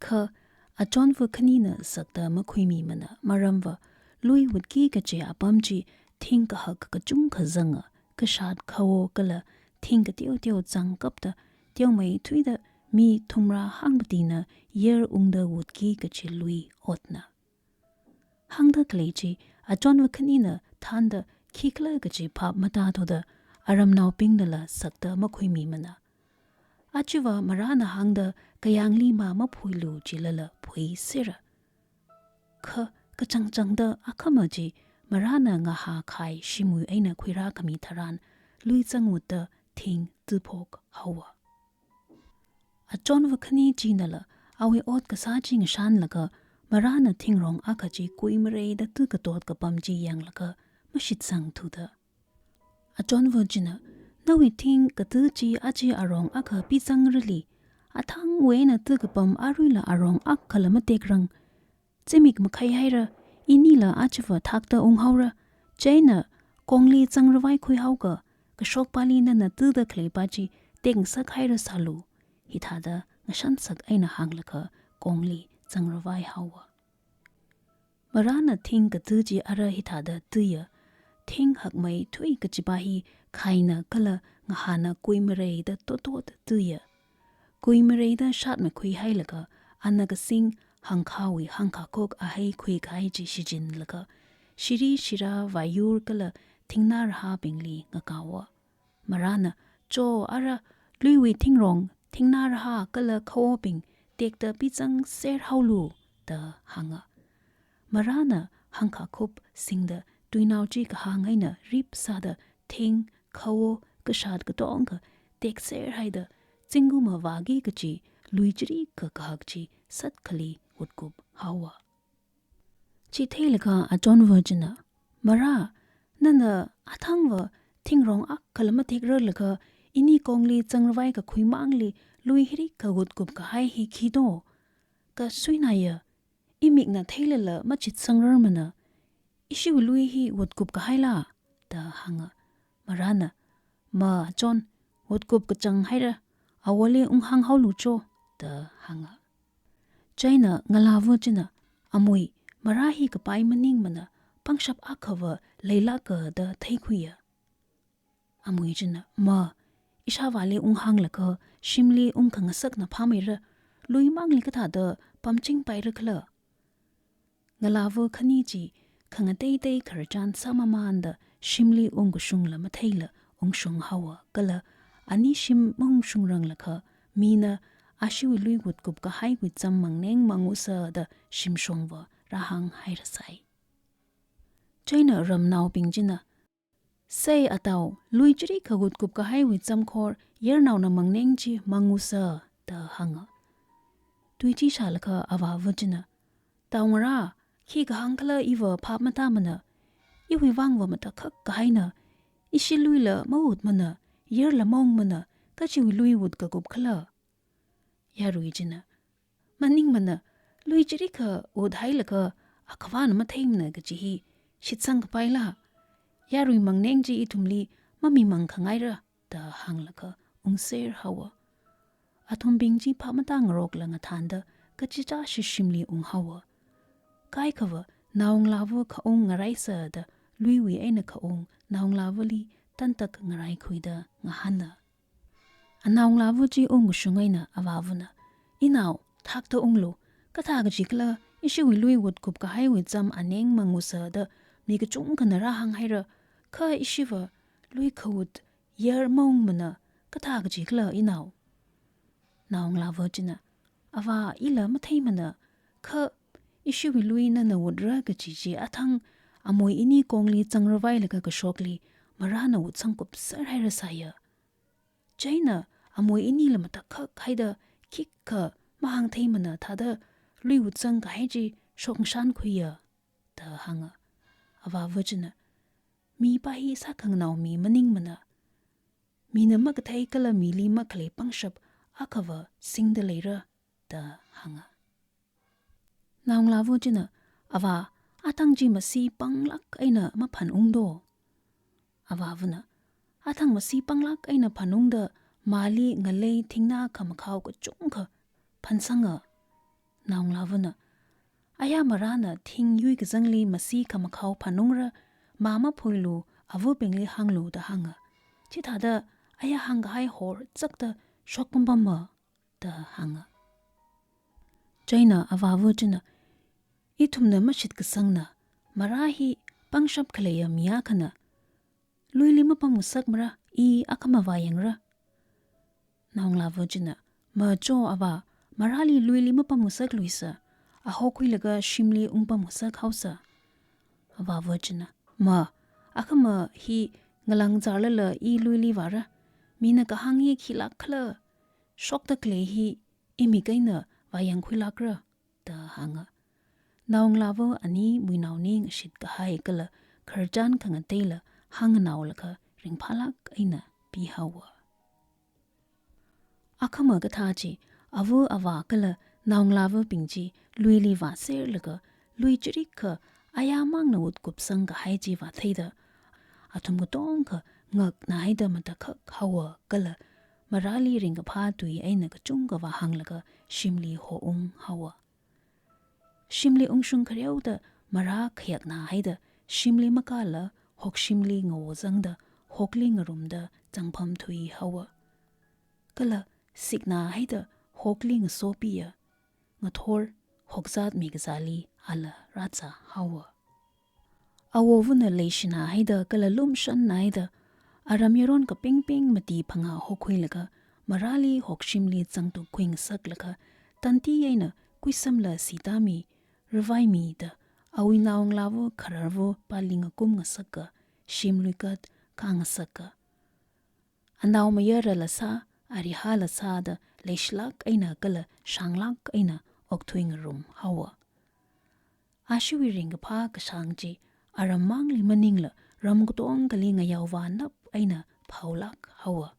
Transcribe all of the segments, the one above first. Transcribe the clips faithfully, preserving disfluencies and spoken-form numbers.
Kha, achonva khanina sakta makhuimimana maramva, lui wutki kachi apam chi thing kahak kachungkha zanga, kashat khawo kala thing kateoteo zangkapta, teomeithuida mi thumrā hangpatina yer ungda wutki kachi lui otna. Hāngda khalei chi, achonva khanina thānda khikhala kachi phap matāthuda, aramnaobingnala sakta makhuimimana. Achiva marāna hāngda kayāngli mā maphuilu chilala phuisera. Kha, kachangchangda akhama chi marāna ngahākhai shimwui eina khuirākhami tharan, lui zangwutda thing tuiphok haowa. Achonva khani chinala awui ot kasā chi ngashanlaga, marāna thingrong akha chi kuimareida tuikatot kapam chi yanglaga, mashitsangthuda. Achonva china, nawui thing katui chi aja arong akha pizangrali, athangwui eina tuikapam aruila arong akhala matekrang. Zimik makhaihaira, inila achiva thakta unghaora, chieina kongli zangravai khuihaoga, kashokpali nana tuida khaleipa chi tekngasakhaira sālu. Hithāda ngashansak eina hānglaga kongli zangravai haowa. Marāna thing katui chi ara hithāda tuiya, thing hakmeithui kachipa hi khaina kala ngahāna kuimareida totot tuiya. Kuimareida shatmeikhuihailaga, ana kasing hangkhawui hangkhakhuk ahei khuikahai chi shichinlaga, shiri shira vaiyur kala thingnā rahābingli ngakaowa. Marāna, cho ara, luiwui thingrong, thingnā rahā kala khawobing tekta pizangser haolu, da hānga. Marāna hangkhakhup singda tuinao chi kahāng eina rip sāda thing, khawo, kashat katonga tekser haida, zingkum vāki kachi lui chirikha kahak chi satkhali wutkup haowa. Chi theilaga achonva china, Marā, nana athangva thingrong akhala matekrarlaga ini kongli zangravai kakhui mangli lui hirikha wutkup kahai hi khi do? Kasuinaya, imikna theilala machitsangrarmana, ishiwui lui hi wutkup kahaila? Da hānga. Marāna, Ma chon, wutkup kachang haira, awoli unghāng haolu cho, da hānga. Chieina ngalāva china, Amui, marā hi kapai maningmana, pangshap akhava leilāka da theikhuiya. Amui china, Ma, ishāvāli unghānglaga shimli ungkhangasakna phāmeira, lui mangli kathāda pamchingpaira khala? Ngalāva khani chi khangateitei khararchan sāmamānda shimli ungkashungla matheila ungshung haowa kala, ani shim maungshungranglakha mina ashiwui lui wutkup kahaiwui zam mangneng mangusa da shimshongva rāhāng hairasai. Chieina ramnaobing china, Sei atao, lui chirikha wutkup kahaiwui zamkhor yarnaona mangneng chi mangusa, da hānga. Tui chi shālaga avāva china, Taongarā, khi kahāng khala iva phap matāmana, iwui vangva matakhak kahaina, ishi luila mawutmana, yarla maungmana, kachiwui lui wut kakup khala? Yarui china, Maningmana, lui chirikha wut hailaga akhavāna matheimana kachi hi shitsang kapaila? Yarui mangneng chi ithumli mamimang khangaira, da hānglaga ungser haowa. Athumbing chi phap matāngarokla ngathānda kachichāshi shimli ung haowa. Kaikhava naongalāva khaung ngaraisa da luiwui eina khaung naongalāvali tantak ngaraikhuida ngahāna. Anaongalāva chi ungkashung eina avāvana, Inao, thakta unglu, kathā kachi khala ishiwui lui wutkup kahaiwui zam aneng mangusa da mi kachungkhana rāhāng haira, kha ishiva lui khawut yar maungmana, kathā kachi khala inao? Naongalāva china, Avā, ila matheimana, kha ishiwui lui nana wutra kachi chi athang amui ini kongli zangravailaga kashokli marāna wutsang kupser hairasāya. Chieina amui inila matakhak haida khikha mahāngtheimana thāda lui wutsang kahai chi shokngashan khuiya, da hānga. Avāva china, Mipa hi sākhanganao mi maningmana. Mina makathei kala mili makhalei pangshap akhava singda leira, da hānga. Naongalāva china, Avā, athang chi masi panglāk eina maphan ungdo? Avāvana, Athang masi panglāk eina phanungda mali ngalei thingnā khamakhao kachungkha phansanga. Naongalāvana, aya marāna thing yuikazangli masi khamakhao phanungra, mā maphuilu, avabingli hānglu da hānga. Chithāda aya hāngkahai horchakta shokpampamma da hānga. Chieina avāva china, ithumna mashitkasangna, marā hi pangshap khaleiya mi akhana, luili mapamngasakmara, i akhama vāyangra. Naongalāva china, macho avā, marāli luili mapamngasakluisa, a hokhuilaga shimli ungpamngasak haosa. Avāva china, ma, akhama hi ngalāng zārlala i luili vāra, mina kahāng hi khilāk khala, shokda khalei hi imik eina vāyangkhuilākra da hānga. Naongalāva ani muinaoni ngashitkahai kala khararchan khangateila hāngnganaolaga ringphālāk eina pihaowa. Akhama kathā chi, ava avā kala naongalāvabing chi luili vāserlaga, lui chirikha ayāmangna ut kupsangkahai chi vātheida, athum katongkha ngaknāhaida matakhak haowa kala marāli ringkaphā tui eina kachungkha vāhānglaga shimli houng haowa. Shimli ungshung khareoda marā khayaknāhaida shimli makāla hokshimli ngawozangda hokli ngarumda zangpamthui haowa. Kala siknāhaida hokli ngasopiya, ngathor hokzatmi kazāli ala rāzā haowa. Awovana leishināhaida kala lumshannāhaida, aram yaron kapingping mati phangā hokhuilaga, marāli hokshimli zangtukkhuingasaklaga, tanti eina kuisamla sitami, ravaimida, awui naongalāva khararva pali ngakumngasaka, shim luikat kāngasaka. Anaomayarala sā, arihāla sāda leishilāk eina kala shānglāk eina okthuingarum haowa. Ashiwui ringkaphā kashāng chi aram mangli maningla ram katongkhali ngayaovānap eina phaolāk haowa.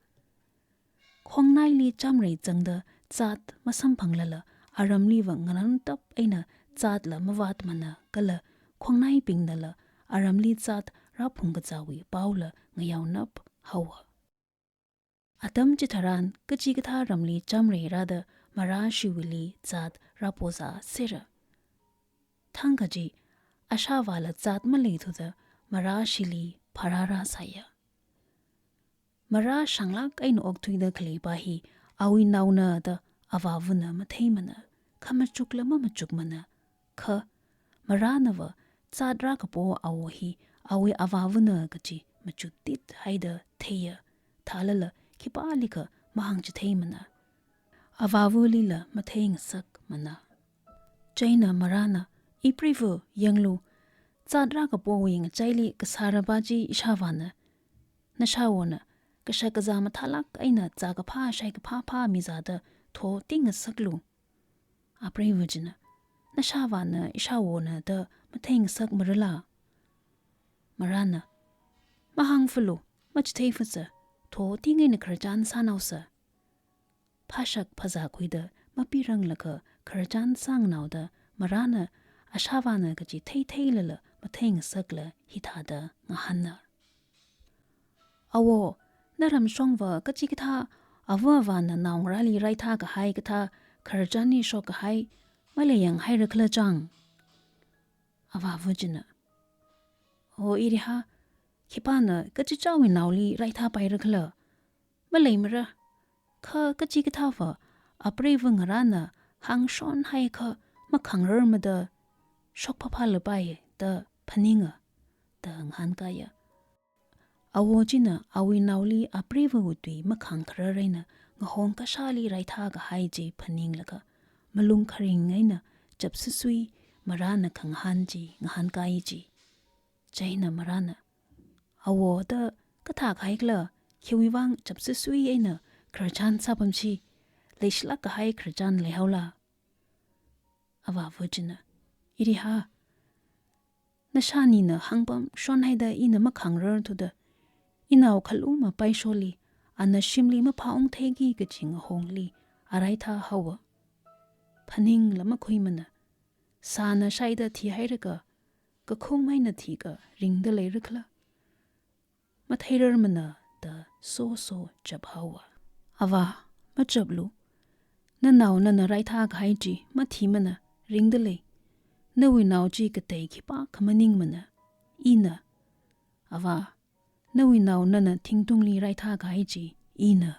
Khongnaili chamrei zangda zat masamphanglala aramliva nganantap eina zatla mavātmana kala khongnaibingnala aramli zat rāphungkazāwui paola ngayaonap haowa. Atam chitharan kachikathā ramli chamrei rāda marāshiwuili zat rāpozāsera. Thangkha chi, ashāvāla zat maleithuda marāshili pharāra sāya. Marā shānglāk eina okthuida khaleipa hi awui naona da avāvana matheimana, khamachukla mamachukmana, kha marānava zat rākapo awo hi awui avāvana kachi machuttit haida theiya, thālala khipālikha mahāngchitheimana. Avāvalila matheingasakmana. Chieina marāna, ipreiva yanglu, zat rākapowui ngachaili kasārapa chi ishāvāna, nashāwona, kashak kazā mathālāk eina zākaphā shaikaphā phāmizāda thotingngasaklu. Apreiva china, nashāvāna ishāwona da matheingasakmarala? Marāna, mahāngfalu, machitheifasa, thoting eina khararchan sānaosa. Phāshak phazā khuida mapiranglaga khararchan sānganaoda marāna ashāvāna kachi theitheilala matheingasakla hithāda ngahāna. Awo, naramshongva kachikathā ava avāna naongarāli raithākahai kathā khararchanli shokkahai maleiyanghaira khala chang? Avāva china, o irihā, khipāna kachichāwui naoli raithāpaira khala? Maleimara, kha kachikathāva apreiva ngarāna hāngshonhaiakha makhāngrarmada shokphaphālapai da phaninga, da ngahānkāya. Awo china awui naoli apreivawui tui makhāngkharar eina ngahong kashāli raithākahai chi phaninglaga, malung kharing eina chapsusui marāna khangahān chi ngahānkāi chi. Chieina marāna, awo da kathākahai khala, khiwuivang chapsusui eina khararchan sāpam chi, leishilākkahai khararchan leihaola? Avāva china, irihā, nashānina hāngpamshonhaida ina makhāngrarthuda, inao khaluma paisholi, ana shimli maphāungtheiki kachi ngahongli araithāhaowa. Phaningla makhuimana, sāna shaida thihairaka, kakhum eina thika ringda leira khala? Matheirarmana da soso chaphaowa. Avā, machaplu. Nanao nana raithākahai chi mathimana, ringdalei. Nawui nao chi katei khipākha maningmana. Ina. Avā, nawui nao nana thingtungli raithā kahai chi ina,"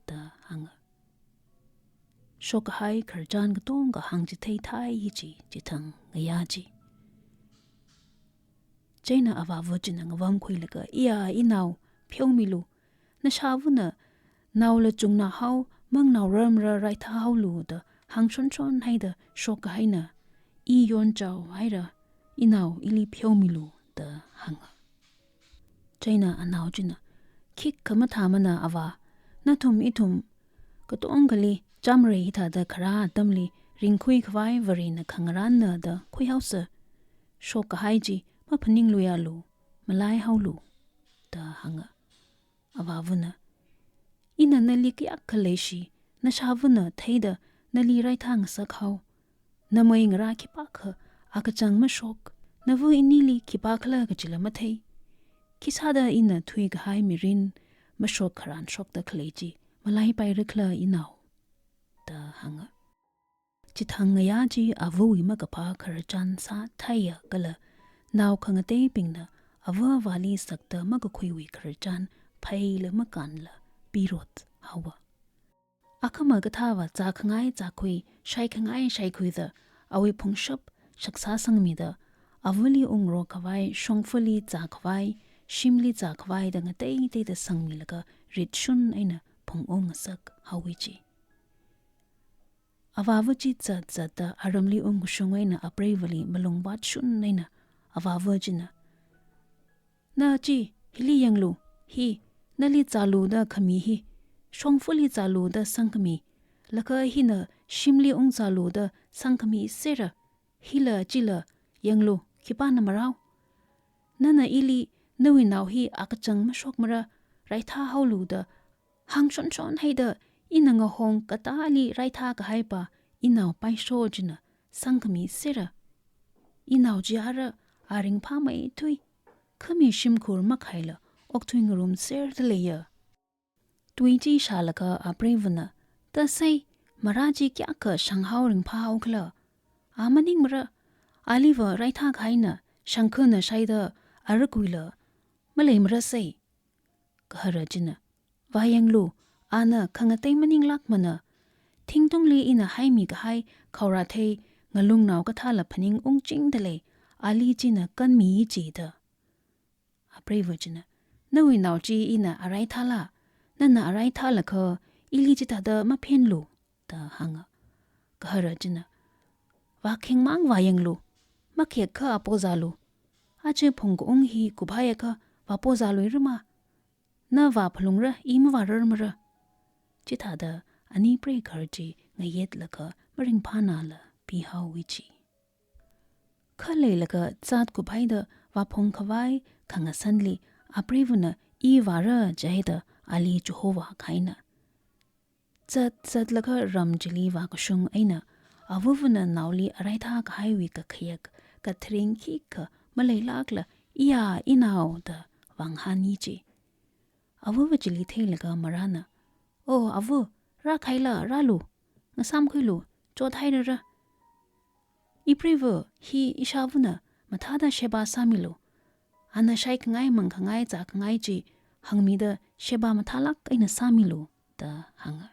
da hānga. Shokkahai khararchan katonga hāngchithei thai hi chi, chithang ngayā chi. Chieina avāva china ngavamkhuilaga, "Iya, inao, pheomilu. Nashāvana naola chungnāhao, mangnao ramra raithāhaolu da hāngshonshon haida shokkahaina. I yonchao haira, inao ili pheomilu," da hānga. Chieina anao china, "Khikha mathāmana avā, nathum ithum katongali chamrei hithāda kharā atamli ringkhui khavai Varena khangarānna da khuihaosa. Shokkahai chi maphaningluialu, malaihaolu," da hānga. Avāvana, "Ina nali kayākha leishi, nashāvana theida nali raithā ngasakhao. Namei ngarā khipākha akachang mashok, nava inili khipākhala kachila mathei. Khisāda ina thuikahai mirin mashok kharān shokda khalei chi malaipaira khala inao?" da hānga. Chithang ngayā chi avawui makaphā khararchan sāthaiya kala nao khangateibingna ava avāli sakta makakhuiwui khararchan pheila makānla pirot haowa. Akhama kathāva zākhangai zākhui, shaikhangai shaikhuida, awui phungshap shaksā sangmida, avali ungrok khavai, shongfali zākhavai, shimli zākhavai da ngateiteida sangmilaga ritshun eina phungung ngasak haowa chi. Avāva chi zat zatda aramli ungkashung eina apreivali malung vātshun eina avāva china, "Na chi, hili yanglu, hi, nali zāluda khami hi, shongfali zāluda sangkhami, laga hina shimli ungzāluda sangkhami sera, hila chila yanglu, khipāna marao. Nana ili nawui nao hi akachang mashokmara, raithāhaolu da hāngshonshon haida ina ngahong katāli raithā kahaipa inao paisho china sangkhami sera. Inao chi ara, a ringphāmeithui. Khami shimkhur makhaila okthui ngarumserda leiya." Tui chi shālaga apreivana, "Tasei, marā chi kayākha shanghao ringphāhao khala? A maningmara, aliva raithā kahaina shangkhana shaida arakuila maleimarasei." Gahara china, "Vāyanglu, ana khangatei maninglākmana. Thingtungli ina haimi kahai khaorathei ngalungnao kathāla phaning ungchingda lei, ali china kanmi chida." Apreiva china, "Nawui nao chi ina arai thāla, nana arai thālakha ili chithāda maphenlu," da hānga. Gahara china, "Vākhengmang vāyanglu, makhekkha apozālu. Aja phungkaung hi kuphaiakha vāpozāluirama. Na vāphalungra, i mavārarmara." Chithāda ani preikhar chi ngayetlaga maringphānala pihaowa chi. Khaleilaga zat kuphaida vāphung khavai khangasanli apreivana i vāra jihaida ali chuhova kahaina. Zat zatlaga ram chili vākashung eina avavana naoli arai thākahaiwui kakhayak katharing khikha maleilākla, "Iya, inao," da vānghāni chi. Avava chili theilaga marāna, "O ava, rākahaila rālu, ngasāmkhuilu, chothairara. Ipreiva hi ishāvana mathāda sheba sāmilu. Ana shaikhangai mangkhangai zākhangai chi hāngmida sheba mathālāk eina sāmilu," da hānga.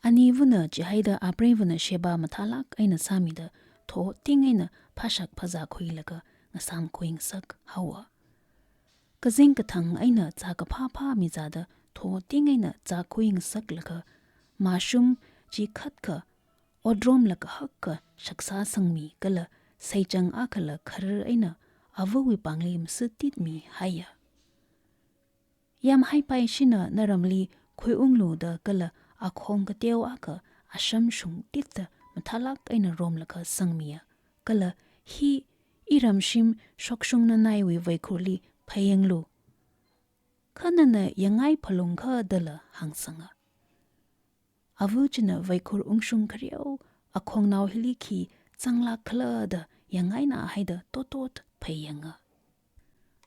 Anivana chihaida apreivana sheba mathālāk eina sāmida thoting eina phāshak phāzākhuilaga ngasāmkhui ngasak haowa. Kazing kathang eina zākaphā phāmizāda thoting eina zākhui ngasaklaga mashum chi khatkha, otromla kahakka shaksā sangmi kala seichang akhala kharar eina avawui pāngli masatitmihaiya. Yamhaipaishina naramli khuiunglu da kala akhong kateo akha asham shungtitda mathālāk eina romlaga sangmiya, kala hi iramshim shokshung nanaiwui vaikhurli pheiyanglu. Kha nana yangngai phalungkha dala hāngsanga. Ava china vaikhur ungshung khareo akhongnao hili khi zanglākkhala da yangngaina haida totot pheiyanga.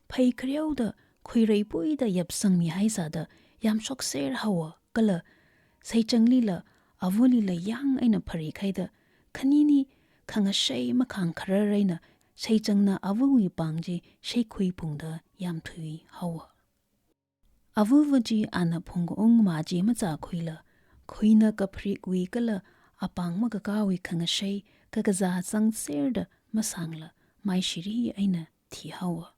Phei khareoda khuireipuida yapsangmihaisāda yamshokser haowa kala seichanglila avalila yang eina pharikhaida khanini khangashei makhāngkharar eina, Seichangna avawui pāng chi sheikhui phungda yamthui haowa. Avava chi ana phungkaung mā chi mazākhuila, khuina kapharikwui kala apāng makakāwui khangashei kakazā zangserda masāngla, maishiri eina thihaowa.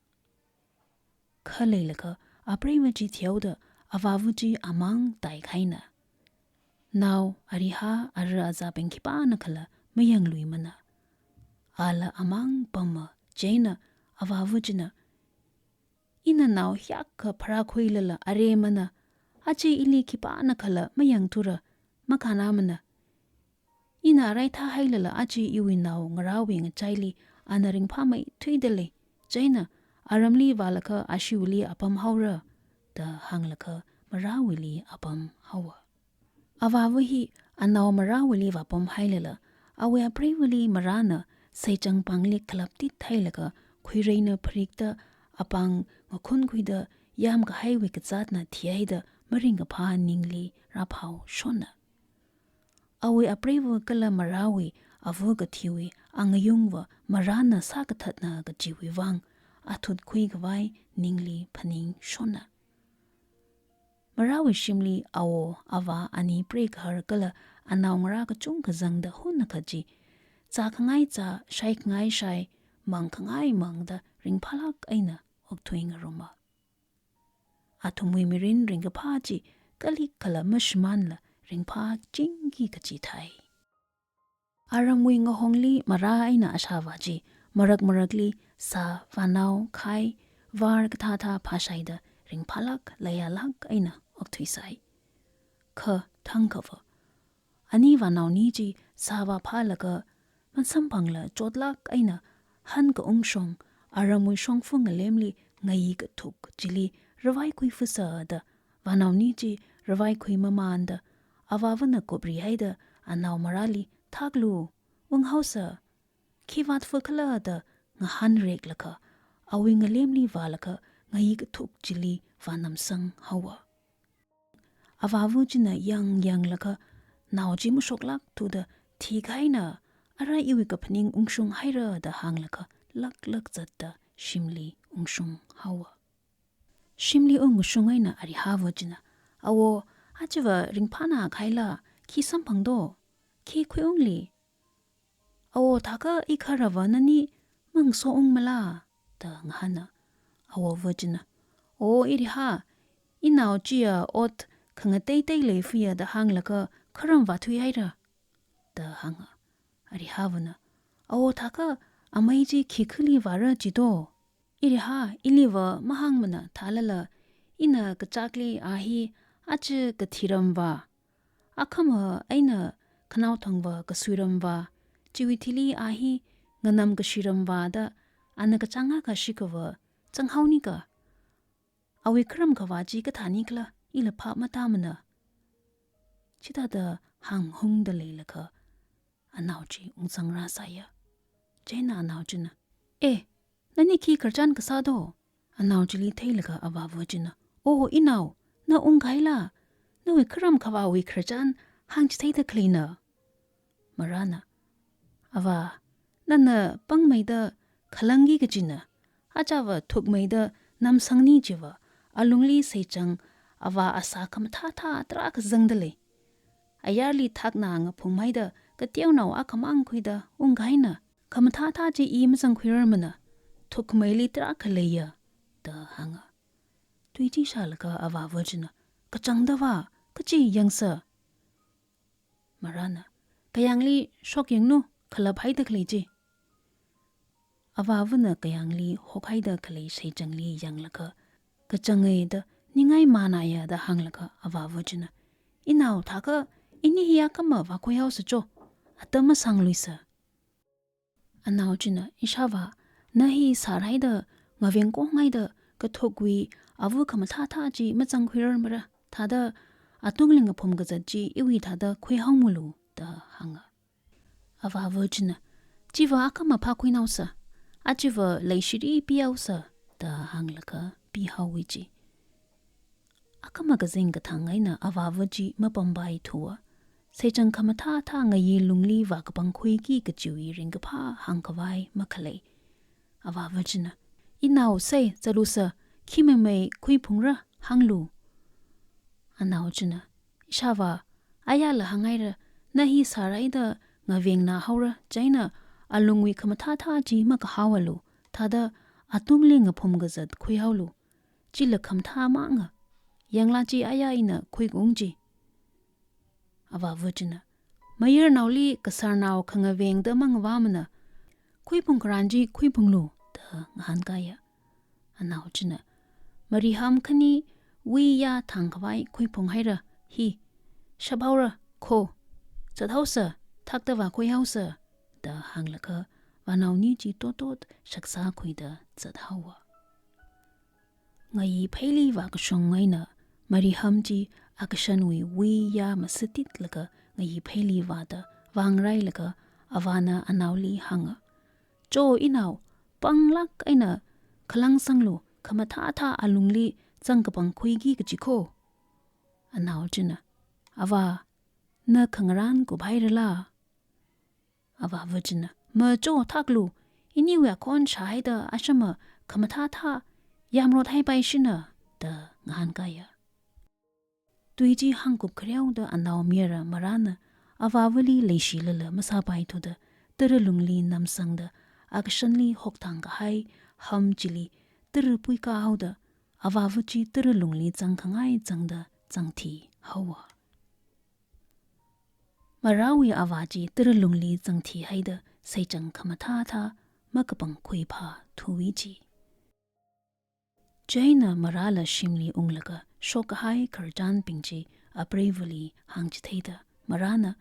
Kha leilakha, apreiva chi thihaoda avava chi amāng taikahaina. Nao, ariha, ara azābing khipānakhala mayangluimana. Ala amāng pama, chieina avava china, "Ina nao hiyākha pharākhuilala aremana, aja ili khipānakhala mayangthura, makānamana. Ina arai thāhailala aja iwui naongarāwui ngachaili ana ringphāmeithuidalei, chieina aramli vālaga ashiwuili apamhaora," da hānglaga marāwuili apamhaowa. Avava hi anao marāwuili vāpamhailala, awui apreivali marāna Seichang pāngli khalaptit hailaga, khuireina pharikta apāng ngakhunkhuida yamkahaiwui kazatna thihaida maringkaphā ningli rāphao shonna. Awui apreiva kala marāwui ava kathiwui angayungva marāna sākathatna kajiwui vang, athut khuikhavai ningli phaning shonna. Marāwui shimli awo, avā, ani preigahar kala anaongarā kachungkha zangda hunakha chi, zākhangai zā, shaikhangai shai, mangkhangai mangda ringphālāk eina okthuingaruma. Athumwui mirin ringkaphā chi kalikkhala mashimānla ringphāchingki kaji thai. Aramwui ngahongli marā eina ashāvā chi marak marakli sā, vānao, khai, vār kathāthā phāshaida ringphālāk, leiyālāk eina okthuisai. Kha thangkhava, ani vānaoni chi sāvā phālaga mansamphangla chotlāk eina hankaungshong, aramwui shongfa ngalemli ngayi kathuk chili ravaikhui fusāda, vānaoni chi ravaikhui mamānda, avāvana kuprihaida anao marāli, "Thaklu, unghaosa, khi vātfa khala?" da ngahānreklaga, awui ngalemli vālaga ngayi kathuk chili vānamsanghaowa. Avāva china yangyanglaga, "Nao chi mashoklākthuda thikahaina, ara iwui kaphaning ungshunghaira," da hānglaga laklak zatda shimli ungshunghaowa. Shimli ungkashung eina arihava china, "Awo, ajava ringphānakahaila, khi samphangdo, khi khuiungli?" "Awo, thākha ikharava nani mangasoungmala?" da ngahāna. Awova china, "O iriha, inao chiya ot khangateitei leifuya da hānglaga kharam vāthuihaira," da hānga. Arihavana, "Awo, thākha amei chi khikhali vāra jido? Iriha, iliva mahāngmana thālala, ina kachakli a hi aja kathiramva, akhama eina khanaothangva kasuiramva, chiwui thili a hi nganamkashiramva da ana kachāng akha shikhava zanghaonika. Awui kharam khavā chi kathānikhala ila phap matāmana." Chithāda hānghungda leilakha, anao chi ungzangrāsāya. Chieina anao china, "E, nani khi khararchan kasādo?" Anao chili theilaga avāva china, "O inao, na ungkahaila, nawui kharam khavāwui khararchan hāngchitheida khaleina." Marāna, "Avā, nana pāngmeida khalangki kajina, ajava thukmeida namsangni jiva alungli Seichang avā asā khamathāthā tarākha zangda lei. Ayarli thakna ngaphungmeida kateonao akhamang khuida ungkahaina, khamathāthā chi i mazangkhuirarmana, thukmeili tarākha leiya," da hānga. Tui chi shālaga avāva china, "Kachangda vā, kachi yangsa." Marāna, "Kayāngli shokyangnu, khalaphaida khalei chi." Avāvana kayāngli hokhaida khalei Seichangli yanglaga, "Kachanga da, ningai manaya," da hānglaga avāva china, "Inao, thākha ini hi akhama vākhuihaosa cho, atam masāngluisa." Anao china, "Ishāvā, na hi sārhaida, ngavengkonghaida, kathukwui ava khamathāthā chi mazangkhuirarmara, thāda atungli ngaphum kazat chi iwui thāda khuihaomilu," da hānga. Avāva china, "Chiva akhama phākhuinaosa, ajava leishiri pihaosa," da hānglaga pihaowa chi. Akhama kazing kathang eina avāva chi mapampai thuwa. seichang khamathāthā ngayi lungli vākapangkhuiki kachiwui ringkaphā hāngkhavai makhalei. Avāva china, "Inao sei, zatlusa, khimamei khuiphungra hānglu." Anao china, "Ishāvā, ayala hānghaira, na hi sāraida ngavengna haora, chieina alungwui khamathāthā chi makahaoalu, thāda atungli ngaphum kazat khuihaolu. Chila khamathā manga. Yangla chi aya ina khuiung chi." Avāva china, "Mayarnaoli kasarnao khangavengda mangavāmana. Khuiphung kharan chi khuiphunglu," da ngahānkāya. Anao china, "Mariham khani wuiya thangkhavai khuiphunghaira hi. Shaphaora, kho. Zathaosa, thakta vākhuihaosa," da hānglaga vānaoni chi totot shaksākhuida zathaowa. Ngayi pheili vākashung eina Mariham chi akashanwui wuiya masititlaga ngayi pheili vāda vāngarailaga avāna anaoli hānga, "Cho inao, panglāk eina khalangsanglu, khamathāthā alungli zangkapangkhuiki kachi kho." Anao china, "Avā, na khangarān kuphairala?" Avāva china, "Macho, thaklu, iniwui akhon shāhaida ashama khamathāthā yamrot haipaishina," da ngahānkāya. Tui chi hāngkup khareoda anaomayara marāna avāvali leishilala masāpaithuda tara lungli namsangda akashanli hokthang kahai ham chili tara puikāhaoda avāva chi tara lungli zangkhangai zangda zangthihaowa. Marāwui avā chi tara lungli zangthihaida seichang khamathāthā makapangkhui phāthuwi chi. Chieina marāla shimli unglaga shokkahai khararchanbing chi apreivali hāngchitheida marāna,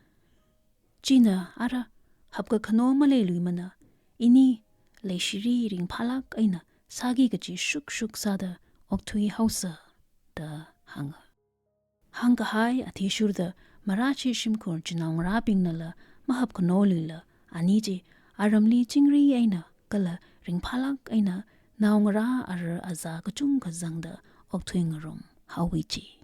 "China ara hapkakhano maleiluimana, ini leishiri ringphālāk eina sāki kachi shukshuk sāda okthuihaosa," da hānga. Hāngkahai athishurda marā chi shimkhur chinaongarābingnala mahapkhanoaluila ani chi aramli chingri eina kala ringphālāk eina naongarā ara azā kachungkha zangda okthuingarumhaowa chi.